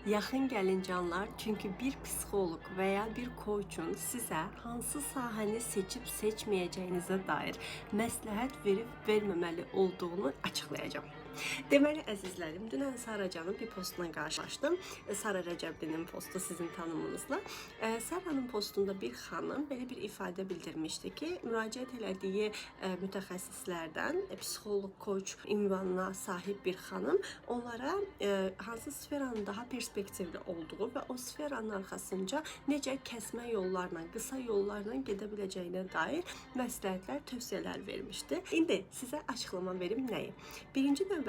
Yaxın gəlin canlar, çünki bir psixoloq və ya bir coachun sizə hansı sahəni seçib seçməyəcəyinizə dair məsləhət verib verməməli olduğunu açıqlayacağam. Deməli əzizlərim, dünən Saracanın bir postuna qarşılaşdım. Sara Rəcəblinin postu sizin tanımınızla. Saranın postunda bir xanım belə bir ifadə bildirmişdi ki, müraciət elədiyi mütəxəssislərdən psixoloq, coach ünvanına sahib bir xanım onlara hansı sferanın daha perspektivli olduğu və o sferanın arxasınca necə kəsmə yollarla, qısa yollarla gedə biləcəyinə dair məsləhətlər, tövsiyələr vermişdi. İndi sizə açıqlama verim nəyi? Birinci növbədə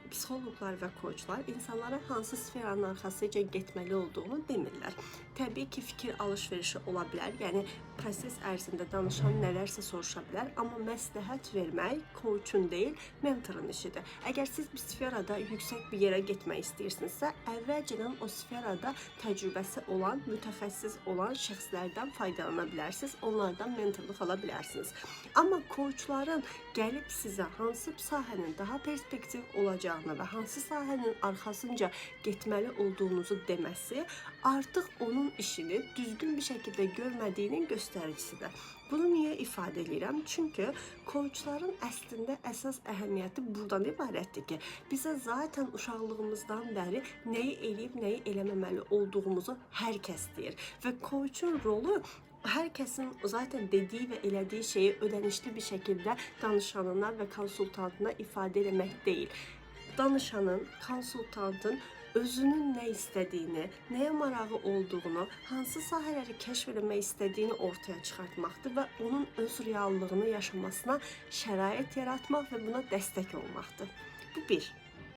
psixoloqlar və coachlar insanlara hansı sferanın arxasınca getməli olduğunu demirlər. Təbii ki, fikir alış-verişi ola bilər. Yəni proses ərzində danışan nələrsə soruşa bilər, amma məsləhət vermək coachun deyil, mentorun işidir. Əgər siz bir sferada yüksək bir yerə getmək istəyirsinizsə, əvvəlcədən o sferada təcrübəsi olan, mütəxəssis olan şəxslərdən faydalana bilərsiniz, onlardan mentorluq ala bilərsiniz. Amma coachların gəlib sizə hansı sahənin daha perspektiv olacağını və hansı sahənin arxasınca getməli olduğunuzu deməsi artıq onun işini düzgün bir şəkildə görmədiyinin göstəricisidir. Bunu niyə ifadə eləyirəm? Çünki coachların əslində əsas əhəmiyyəti burdan ibarətdir ki, bizə zaten uşaqlığımızdan bəri nəyi eləyib, nəyi eləməməli olduğumuzu hər kəs deyir və coachun rolu hər kəsin zaten dediyi və elədiyi şeyi ödənişli bir şəkildə danışanına və konsultantına ifadə eləmək deyil. Danışanın, konsultantın özünün nə istədiyini, nəyə marağı olduğunu, hansı sahələri kəşf eləmək istədiyini ortaya çıxartmaqdır və onun öz reallığını yaşamasına şərait yaratmaq və buna dəstək olmaqdır. Bu bir.